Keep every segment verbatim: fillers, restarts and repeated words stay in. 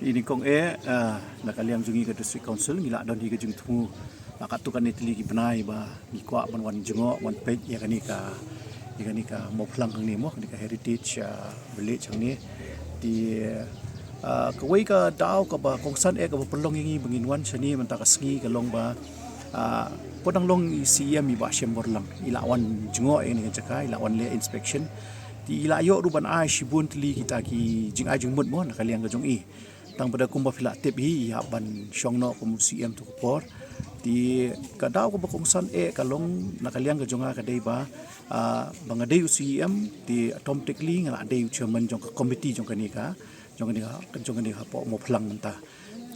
Ini kong eh, ah, na ka liang jong ngi ka District Council ngi la don hi ka jingthmu. La katto katne tylli ki bnai ba ngi kwah ban wan jngoh wan peit ïa kane ka, ïa kane ka Mawphlang hangne mo, kane ka heritage, ah, village hangne. Te, ah, kawei ka daw kaba kongsan eh kaba pynlong ïa ngi ba ngin wan shane mynta ka sngi ka long ba, ah, pynlong i C E M i Bah Shemborlang i la wan jngoh ïa kane ka jaka, i la wan leh inspection. Te i la ïoh ruh ban ai shibun tylli kita ki jingai jingmut mo na ka liang ka jong i. Tang ba da kumba phi la tip hi i hap ban shong noh kum u C E M tu ka por. Te ka daw kaba kongsan eh ka long na ka liang ka jong nga ka dei ba, ah, ba nga dei u C E M te automatically nga la dei u chairman jong ka committee jong kane ka, jong kane ka, jong kane ka hapoh Mawphlang mynta.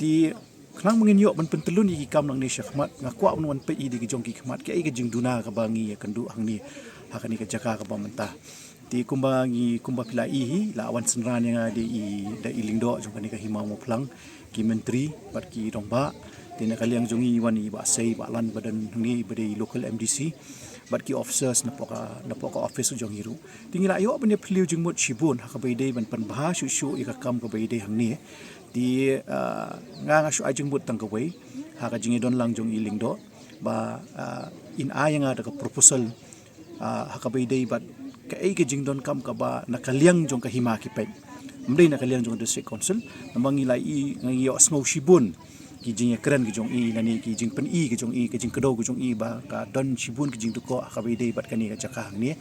Te khnang ba ngin ïoh ban pyntyllun ïa ki kam nangne shakhmat, nga kwah ban wan peit ïa ki jong ki khmat kaei ka jingduna kaba ngi ïakynduh hangne ha kane ka jaka kaba mynta. Te kumba ngi, kumba phi la i hi, la wan synran ïa nga da i, da i lyngdoh jong kane ka Hima Mawphlang, ki myntri bad ki rangbah. Te na ka liang jong i wan i Bah Sei, Bah Lan ba don hangne ba dei local M D C, bad ki officers napoh ka, napoh ka office jong i ruh. Te ngi la ïoh ban ïa phylliew jingmut shibun ha kaba ïadei ban pynbha shuh shuh ïa ka kam kaba ïadei hangne. Te, ah, nga nga shu ai jingmut tang kawei ha ka jingïadon lang jong i Lyngdoh ba, ah, in ai ïa nga da ka proposal, ah, ha kaba ïadei bad kaei ka jingdonkam kaba na ka liang jong ka hima ki peit. Ym dei na ka liang jong ka District Council, namar ngi la i, ngi ïohsngew shibun ki jingïakren ki jong i, lane ki jingpyni ki jong i, ki jingkdew ki jong i ba ka don shibun ki jingduh ha kaba ïadei bad kane ka jaka hangne.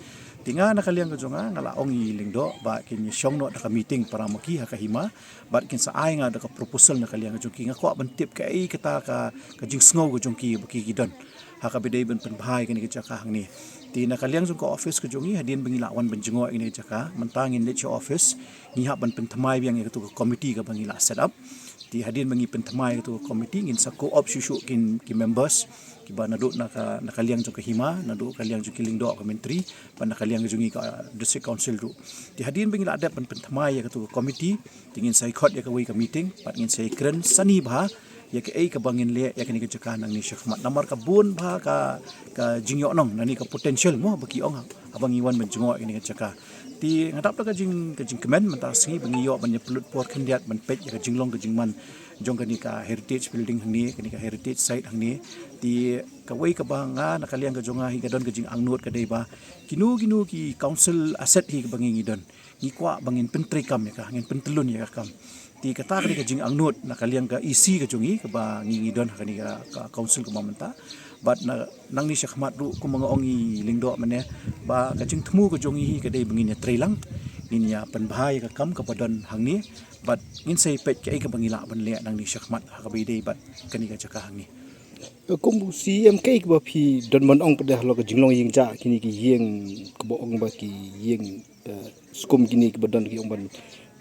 Te nga na ka liang ka jong nga, nga la ong i Lyngdoh ba kin ïa shong noh da ka meeting para ma ki ha ka hima, bad kin sa ai nga da ka proposal na ka liang ka jong ki. Nga kwah ban tip kaei kata ka, ka jingsngew ka jong ki ba ki ki don ha kaba ïadei ban pynbha ïa kane ka jaka hangne. Te na ka liang jong ka office ka jong i, hadien ba ngi la wan ban jngoh ïa kane ka jaka, mynta ngin leit sha office, ngi hap ban pynthymmai biang ïa katu ka committee kaba ngi la set up. Te hadien ba ngi pynthymmai ïa katu ka committee, ngin sa co-opt shuh shuh kin ki members kiba naduh na ka, na ka liang jong ka hima, naduh ka liang jong ki Lyngdoh ka myntri, bad na ka liang jong i ka District Council ruh. Te hadien ba ngi la dep ban pynthymmai ïa katu ka committee, te ngin sa ïa khot ïa kawei ka meeting, bad ngin sa ïa kren sani bha ïa kaei kaba ngin leh ïa kane ka jaka nangne shakhmat. Namar ka bun bha ka, ka jingïohnong, lane ka potential mo ba ki ong haba ngi wan ban jngoh ïa kane ka jaka. Te nga dap da ka jing, ka jingkmen mynta ka sngi ba ngi ïoh ban ïa pynlut por khyndiat ban peit ïa ka jinglong ka jingman jong kane ka heritage building hangne, kane ka heritage site hangne. Te kawei kaba nga na ka liang ka jong nga hi ka don ka jingangnud ka dei ba kino kino ki council asset hi kaba ngi ngi don, ngi kwah ba ngin pyntreikam ïa ka, ngin pyntyllun ïa ka kam. Te kata ka dei ka jingangnud na ka liang ka E C ka jong i kaba ngi ngi don ha kane ka, ka council kaba mynta. Bad na, nangne shakhmat ruh kumba nga ong i Lyngdoh mynne ba ka jingthmu ka jong i hi ka dei ba ngin ïa trei lang, ngin ïa pynbha ïa ka kam kaba don hangne, bad ngin sa ïa peit kaei kaba ngi lah ban leh nangne shakhmat ha kaba ïadei bad kane ka jaka hangne. Kum u C E M kaei kaba phi don ban ong pat halor ka jinglong ïing jah, kine ki ïing kaba ong ba ki ïing, eh, skum kine kiba don ki ong ban,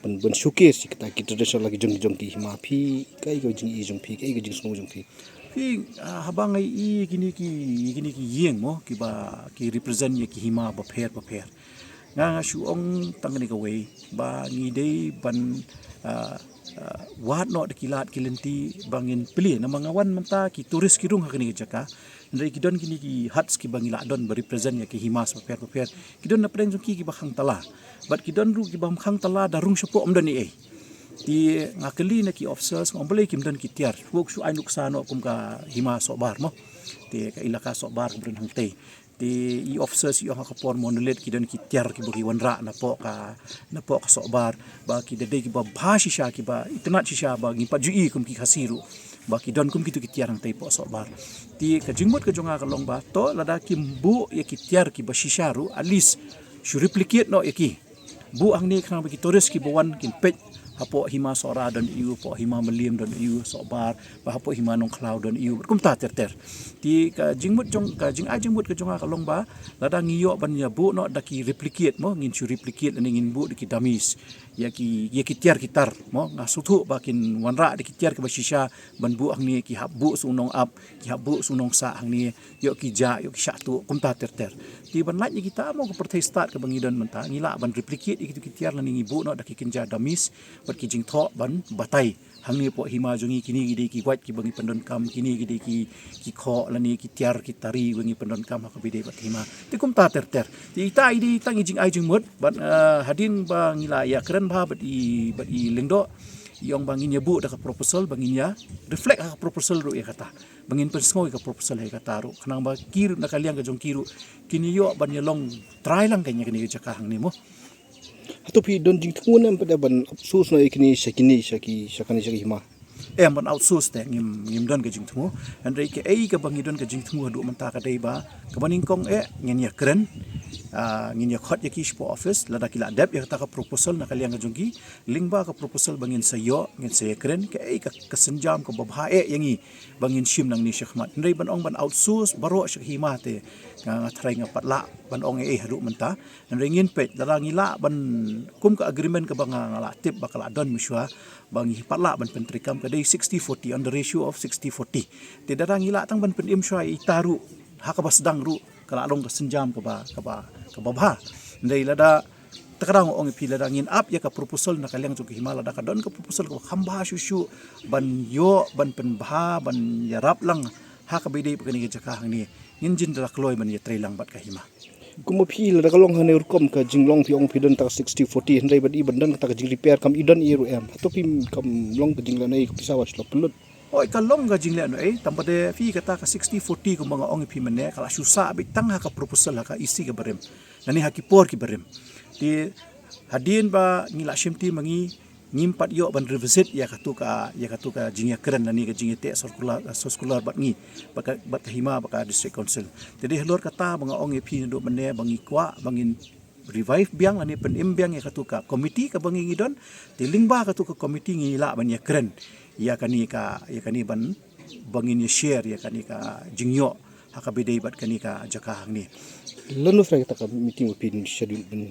ban, ban showcase ïa kita ki traditional la ki jong, jong ki hima, phi kaei ka jingïohi jong phi, kaei ka jingsngew jong phi? Phi, ah, haba nga ïohi kine ki, kine ki ïing mo, kiba ki represent ïa ki hima bapher bapher. Nga nga shu ong tang kane kawei ba ngi dei ban, ah, ah, wad noh da ki lad ki lynti ba ngin plie. Namar nga wan mynta ki tourist ki rung ha kane ka jaka. Hynrei ki don kine ki huts kiba ngi lah don ba represent ïa ki hima bapher bapher. Ki don na pdeng jong ki kiba khang tala. Bad ki don ruh kiba ym khang tala da rung shapoh ym don ei ei. Te nga kylli na ki officers, nga ong balei kim don ki tiar. Shu, shu ai nuksa noh kum ka hima Sohbar mo. Te ka ilaka Sohbar kaba don hangtei. Te i officers i ong ha ka por monolith ki don ki tiar kiba ki wanrah napoh ka, napoh ka Sohbar. Ba ki da dei kiba bha shisha, kiba itynnad shisha, ba ngim pat ju i kum ki Khasi ruh ba ki don kum kitu ki tiar hangtei hapoh Sohbar. Te ka jingmut ka jong nga ka long ba to lada kim buh ïa ki tiar kiba shisha ruh, at least shu replicate noh ïa ki. Buh hangne khnang ba ki tourist kiba wan kin peit hapoh hima Sohra don aiu, hapoh hima Mylliem don aiu, Sohbar, ba hapoh hima Nongkhlaw don aiu, kumta ter ter. Te ka jingmut jong, ka jingai jingmut ka jong nga ka long ba lada ngi ïoh ban ïa buh noh da ki replicate mo, ngin shu replicate lane ngin buh da ki dummies. Ïa ki, ïa ki tiar ki tar mo, nga sngewthuh ba kin wanrah da ki tiar kiba shisha ban buh hangne, ki hap buh sha u nongap, ki hap buh sha u nongsah hangne, ïoh ki jah, ïoh ki shah tuh, kumta ter ter. Te ban lait ïa kita mo ka pyrthei stad kaba ngi don mynta, ngi lah ban replicate ïa kitu ki tiar lane ngi buh noh da ki kynja dummies bad ki jingthoh ban batai. Hangne hapoh hima jong ngi kine ki dei ki wait kiba ngi pyndonkam, kine ki dei ki, ki khoh lane ki tiar ki tari ba ngi pyndonkam ha kaba ïadei bad hima. Te kumta ter ter. Te ita i dei tang i jingai jingmut bad, eh, hadien ba ngi la ïakren bha bad i, bad i Lyngdoh, i ong ba ngin ïa buh da ka proposal, ba ngin ïa reflect ha ka proposal ruh ïa kata. Ba ngin pynsngew ïa ka proposal ïa kata ruh. Khnang ba ki ruh na ka liang ka jong ki ruh kin ïoh ban ïa long trai lang ka ïa kane ka jaka hangne mo. Hato phi don jingthmu ne em pat ban outsource noh ïa kine sha kine, sha ki, sha kane sha ki hima? Em, ban outsource te ngim, ngim don ka jingthmu. Hynrei kaei kaba ngi don ka jingthmu haduh mynta ka dei ba kaba nyngkong eh ngin ïakren, ah, ngin ïakhot ïa ki shapoh office, lada ki la dep ïa kata ka proposal na ka liang ka jong ki, lyngba ka proposal ba ngin sa ïoh, ngin sa ïakren kaei ka, ka sienjam kaba bha eh ïa ngi ba ngin shim nangne shakhmat. Hynrei ban ong ban outsource baroh sha ki hima te nga, nga tharai ngam pat lah ban ong ei ei haduh mynta. Hynrei ngin peit, lada ngi lah ban, kum ka agreement kaba nga, nga la tip ba ka la don mynshuwa, ba ngi pat lah ban pyntreikam, ka dei sixty forty, on the ratio of sixty forty. Te lada ngi lah tang ban pynim shuwa ïa ita ruh ha kaba sdang ruh, ka la long ka sienjam kaba, kaba, kaba bha. Hynrei lada Te ka daw nga ong ïa phi, lada ngin ap ïa ka proposal na ka liang jong ka hima, lada ka don ka proposal kaba kham bha shuh shuh ban ïoh, ban pynbha, ban ïarap lang ha kaba ïadei bad kane ka jaka hangne, ngin jin da la kloi ban ïatrei lang bad ka hima. Kumba phi, lada ka long hangne rukom ka jinglong, phi ong phi don ta ka sixty forty, hynrei bad i ban don kata ka jingrepair, kam i don i ruh em? Hato phi kam long ka jinglong ei, ka pisa wa shlok pynlut? Oi, ka long ka jinglong ei, tang ba de phi, kata ka sixty forty kumba nga ong ïa phi mynne, ka la shu sah beit tang ha ka proposal ha ka E C kaba rim, lane ha ki por kiba rim. Te hadien ba ngi la shimti ma ngi, ngim pat ïoh ban revisit ïa katu ka, ïa katu ka jingïakren lane ka jingïateh circular, circular bad ngi, bad ka, bad ka hima, bad ka District Council. Te dei halor kata ba nga ong ïa phi naduh mynne ba ngi kwah ba ngin revive biang lane pynim biang ïa katu ka komiti kaba ngi ngi don. Te lyngba katu ka komiti ngi lah ban ïakren ïa kane ka, ïa kane ban, ba ngin ïa share ïa kane ka jingïoh ha kaba ïadei bad kane ka jaka hangne. Lano phi kata ka meeting ba phin schedule ban?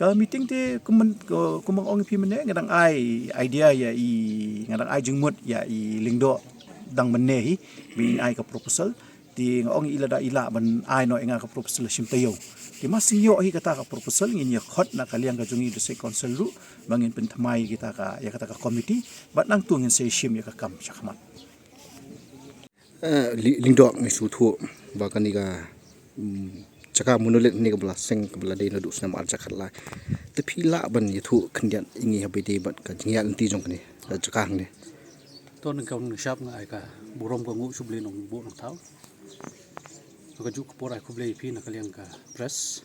Ka meeting te kumba, kumba nga ong ïa phi mynne, nga dang ai idea ïa i, nga dang ai jingmut ïa i Lyngdoh dang mynne hi, ba in ai ka proposal. Te nga ong ïa i, lada i lah ban ai noh ïa nga ka proposal shim taïew, te ma shu ïoh hi kata ka proposal, ngin ïa khot na ka liang ka jong i District Council ruh ba ngin pynthymmai kita ka, ïa kata ka komiti, bad nangta ngin sa ïa shim ïa ka kam shakhmat. Eh, Ly-, Lyngdoh, ngi sngewthuh ba kane ka, mm, jaka monolith ne kaba la seng, kaba la dei naduh snem ar hajar khatlai. Te phi lah ban ïathuh khyndiat ïa ngi ha kaba ïadei bad ka jingïaid lynti jong kane ka jaka hangne? To, nyngkong nyngshap nga ai ka burom ka nguh sha U Blei Nongbuh Nongthaw. Ha kajuh ka por ai khublei ïa phi na ka liang ka press.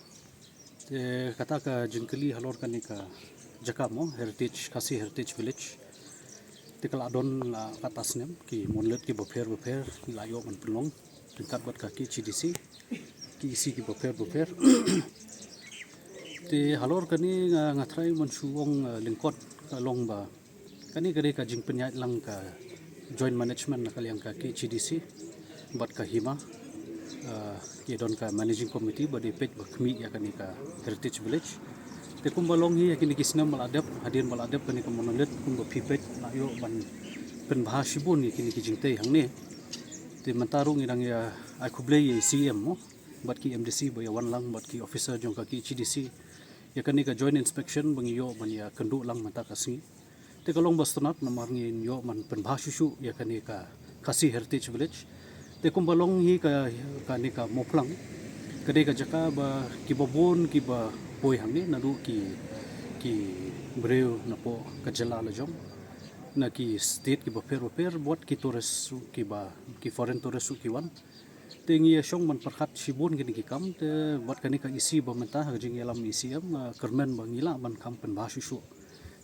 Te kata ka jingkylli halor kane ka jaka mo, Heritage, Khasi Heritage Village. Te ka la don la katto snem, ki monolith kiba pher bapher la ïoh ban pynlong ryngkat bad ka K H A D C, ki E C kiba pher bapher. Te halor kane nga, nga tharai ban shu ong, eh, lyngkot ka long ba kane ka dei ka jingpynïaid lang ka joint management na ka liang ka K H A D C bad ka hima, ah, ki don ka managing committee ba dei peit ba khmih ïa kane ka Heritage Village. Te kumba long hi ïa kine ki snem ba la dep, hadien ba la dep kane ka monolith, kumba phi peit la ïoh ban pynbha shibun ïa kine ki jingtei hangne. Te mynta ruh ngi dang ïa ai khublei ïa i C E M mo, bad ki M D C ba ïa wan lang bad ki officer jong ka K H A D C ïa kane ka joint inspection ba ngi ïoh ban ïa kynduh lang mynta ka sngi. Te ka long ba sngewtynnat namar ngin ïoh ban pynbha shuh shuh ïa kane ka Khasi Heritage Village. Te kumba long hi ka, kane ka Mawphlang, ka dei ka jaka ba kiba bun kiba poi hangne naduh ki, ki briew napoh ka jylla la jong, na ki state kiba pher bapher, bad ki tourist ruh kiba, ki foreign tourist ruh ki wan. Te ngi ïa shong ban pyrkhat shibun kine ki kam, te bad kane ka E C ba mynta ha ka jingïalam E C M, ah, kyrmen ba ngi lah ban kham pynbha shuh shuh.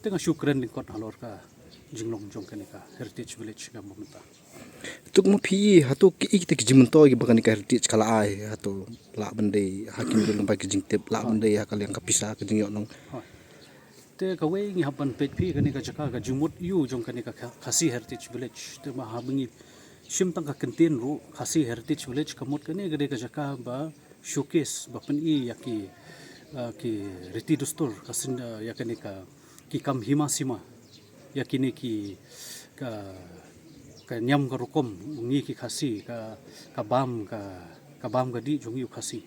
Te nga shu kren lyngkot halor ka jinglong jong kane ka Heritage Village kaba mynta. Te kumba phi, hato kiei kita ki jingmyntoi kiba kane ka Heritage ka la ai, hato lah ban dei ha ki, ym don ba ki jingtip, lah ban dei ha ka liang ka pisa, ka jingïohnong? Te kawei ngi hap ban peit phi kane ka jaka, ka jingmut ïa u jong kane ka Kha-, Khasi Heritage Village. Te ma haba ngi shim tang ka kyntien ruh, Khasi Heritage Village, ka mut kane ka dei ka jaka ba showcase, ba pyni ïa ki, ah, ki riti dustur, ka syn, ah, ïa kane ka, ki kam hima sima, ïa kine ki, ka, ka niam ka rukom ngi ki Khasi, ka, ka bam, ka, ka bam ka dih jong ngi u Khasi.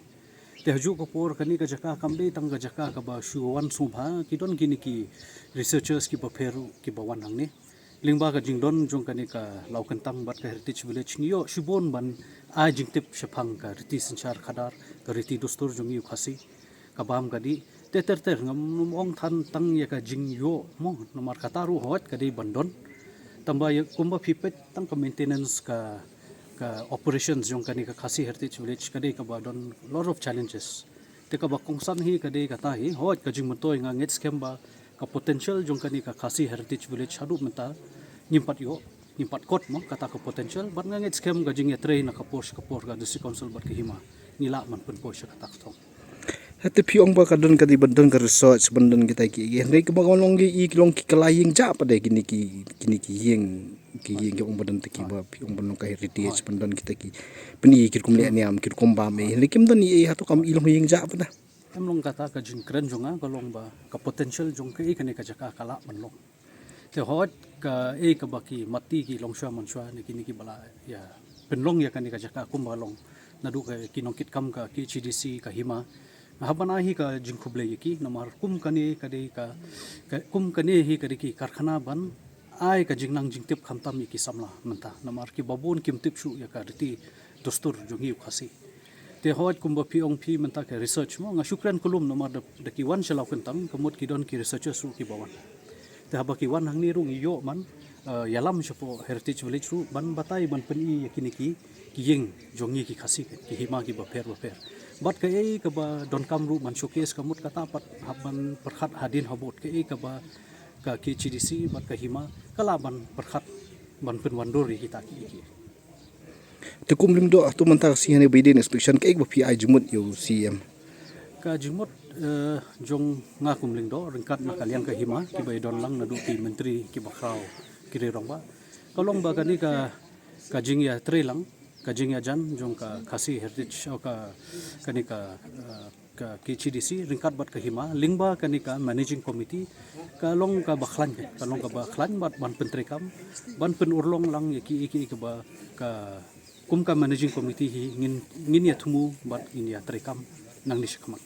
Te ha kajuh ka por kane ka jaka kam dei tang ka jaka kaba shu wan sngewbha, ki don kine ki researchers kiba pher kiba wan hangne. Lyngba ka jingdon jong kane ka Lawkyntang bad ka Heritage Village ngi ïoh shibun ban ai jingtip shaphang ka riti synshar khadar, ka riti dustur jong ngi u Khasi, ka bam ka dih. Te ter ter ngam nym ong than tang ïa ka jingïoh mo, namar kata ruh hooid ka dei ban don. Tangba ïa kumba phi peit tang ka maintenance, ka, ka operations jong kane ka Khasi Heritage Village ka dei kaba don lot of challenges. Te kaba kongsan hi ka dei kata hi, hooid ka jingmyntoi nga ngeit skhem ba ka potential jong kane ka Khasi Heritage Village haduh mynta ngim pat ïoh, ngim pat kot mo kata ka potential, bad nga ngeit skhem ka jingïatrei na ka por sha ka por ka District Council bad ka hima, ngi lah ban pynpoi sha kata ka thong. Hynrei phi ong ba ka don ka dei ban don ka research, ban don kita ki, hynrei kaba ka long ki, ki long ki kylla ïing jah pat de kine ki, kine ki ïing, ki ïing ki ong ba don te kiba phi ong ban long ka heritage, ban don kita ki, pyni ki rukom leh niam, ki rukom bam, eh, hynrei kim don ei ei, hato kam i long ïing jah pat de? Em, long kata ka jingkren jong nga ka long ba ka potential jong kaei kane ka jaka ka lah ban long. Te hooid kaei kaba ki matti ki longshuwa manshuwa ne kine kiba la ïa pynlong ïa kane ka jaka kumba long naduh ka ki nongkitkam ka K H A D C, ka hima, Hap ban ai hi ka jingkhublei ïa ki, namar kum kane ka dei ka, ka, kum kane hi ka dei ki karkhana ban ai ka jingnang jingtip khamtam ïa ki samla mynta. Namar kiba bun kim tip shuh ïa ka riti dustur jong ngi u Khasi. Te hooid kumba phi ong phi mynta ka research mo, nga shu kren kulum namar da, da ki wan sha Lawkyntang, ka mut ki don ki researchers ruh kiba wan. Te haba ki wan hangne ruh ngi ïoh ban, eh, ïalam shapoh Heritage Village ruh ban batai ban pyni ïa kine ki, ki ïing jong ngi ki Khasi, ki hima kiba pher ba pher. Bad kaei kaba donkam ruh ban showcase, ka mut kata pat hap ban pyrkhat hadien habud, kaei kaba ka K H A D C bad ka hima ka lah ban pyrkhat ban pynwandur ïa kita ki, ki. Te kum Lyngdoh, to mynta ka sngi hangne ba ïadei inspection, kaei kaba phi ai jingmut ïa u C M? Ka jingmut, eh, jong nga kum Lyngdoh ryngkat na ka liang ka hima kiba ïadon lang naduh ki myntri kiba khraw, ki rangbah, ka long ba kane ka, ka jingïatreilang, ka jingïajan jong ka Khasi Heritage, oh, ka, kane ka, eh, ka K H A D C ryngkat bad ka hima lyngba kane ka managing committee, ka long kaba khlaiñ, ka long kaba khlaiñ bad ban pyntreikam, ban pynurlong lang ïa ki, ïa ki, ïa kiba ka, kum ka managing committee hi ngin, ngin ïa thmu bad ngin ïa treikam nangne shakhmat.